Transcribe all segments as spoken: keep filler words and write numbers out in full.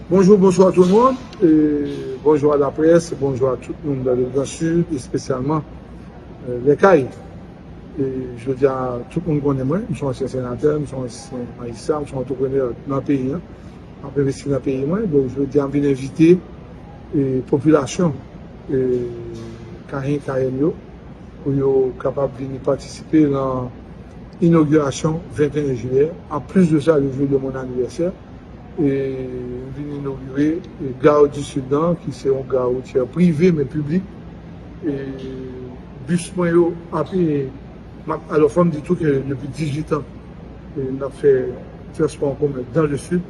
Bonjou, bonswa tout moun. E, bonjou a laprès, bonjou a tout moun nan le Gran Sid, espesyalman, e, lè kay. E, jodi a, tout moun konnen mwen, m se yon ansyen senatè, m se yon ansyen majistra, m se yon antreprenè nan peyi an. M ap envesti nan peyi mwen. Donk, jodi a, m vin envite, e, popilasyon, e, Kayen, Kayèn yo, pou yo kapab vini patisipe nan inogirasyon venteyen jiyè. Anplis de sa, le jour de mon anniversaire, e m vin inogire, e, Gare du Sud lan, ki se yon gare wotyè prive, men piblik. E bis mwen yo ap, e, m ap, alò, fò m di tou ke depi dizuit an, e, n ap fè transpò an komen dans le Sud.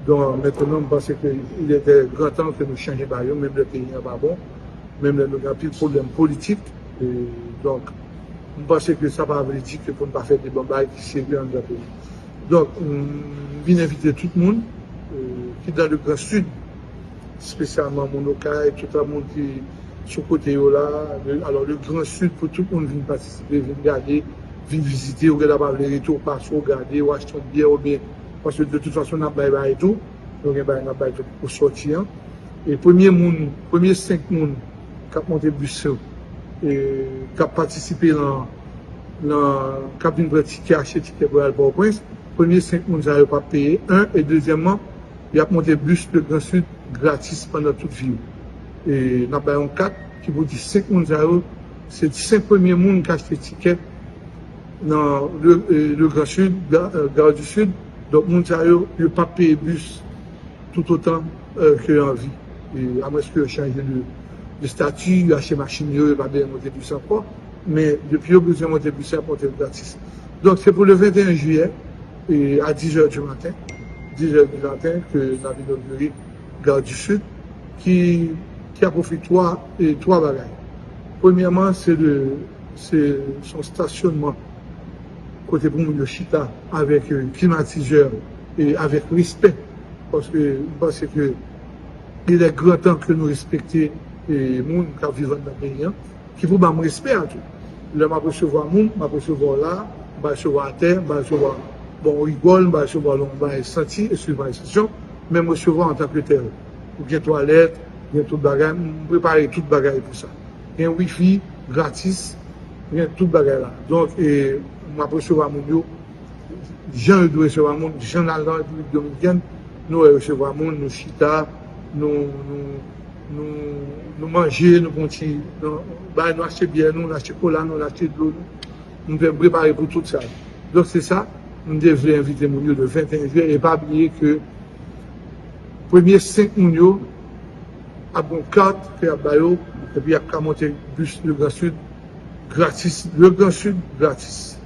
Donk, mentnan, m panse ke il était grand temps ke nou chanje bagay yo, menm lè peyi an pa bon, menm lè nou gen anpil pwoblèm politik. E, donk, m panse ke sa pa vle di ke pou n pa fè de bon bagay ki serye anndan peyi. Donk, m vin envite tout moun, e, ki dans le Gran Sid, espesyalman moun Okay, tout moun ki sou kote yo la. Le, alò, le Gran Sid, pou tout moun vin patisipe, vin gade, vin vizite. Ou gen dwa pa vle rete, ou pase, ou gade, ou achte yon byè, oubyen, paske de tout fason, n ap bay bagay tou. Nou gen bagay n ap bay tou pou sòti an. E premye moun, premye senk moun k ap monte bis yo, e k ap patisipe nan, nan, k ap vin pran tikè, achte tikè pou al Pòtoprens, premye senk moun sa yo p ap peye, en, e dezyèmman, y ap monte bis le Gran Sid gratis pandan tout vi yo. E n ap bay yon kat ki pou di senk moun sa yo, se senk premye moun k achte tikè nan le, e, le Gran Sid, Ga-, e, Gare du Sud. Donk, moun sa yo, yo p ap peye bis toutotan, e, ke yo anvi. E, amwenske yo chanje de, de estati, yo achte machin yo, yo pa bezwen monte bis ankò. Men, depi yo bezwen monte bis, y ap monte l gratis. Donk, se pou le venteyen jiyè, e, a dizè di maten, dizè di maten, ke n ap inogire Gare du Sud, ki, ki ap ofri twa, e, twa bagay. Premyèman, se de, se, se yon stasyònman kote pou moun yo chita avèk, e, klimatizè e avèk respè. Paske m panse ke il est grand temps ke nou respekte, e, moun k ap viv anndan peyi an, ki pou ban m respè a tou. Lè m ap resevwa moun, m ap resevwa w la, m pa resevwa atè, m pa resevwa bò yon rigòl, m pa resevwa lè yon bagay santi, eskize m ekspresyon, men m resevwa w antanke tèl. Ou gen twalèt, gen tout bagay, m prepare tout bagay pou sa. Gen wifi gratis, gen tout bagay la. Donk, e, m ap resevwa moun yo jan yo dwe resevwa moun, jan n al nan Repiblik Dominikèn, nou resevwa moun, nou chita, nou, nou, nou, nou manje, nou pran ti, nou, bay, nou achte byè nou, nou achte kola nou, nou achte dlo nou. Nou te prepare pou tout sa. Donk, se sa, m te vle envite moun yo le venteyen jiyè, e pa bliye ke premye senk moun yo ap gen yon kat ke y ap ba yo, epi y ap ka monte bis Le Grand Sud gratis. Le Grand Sud gratis.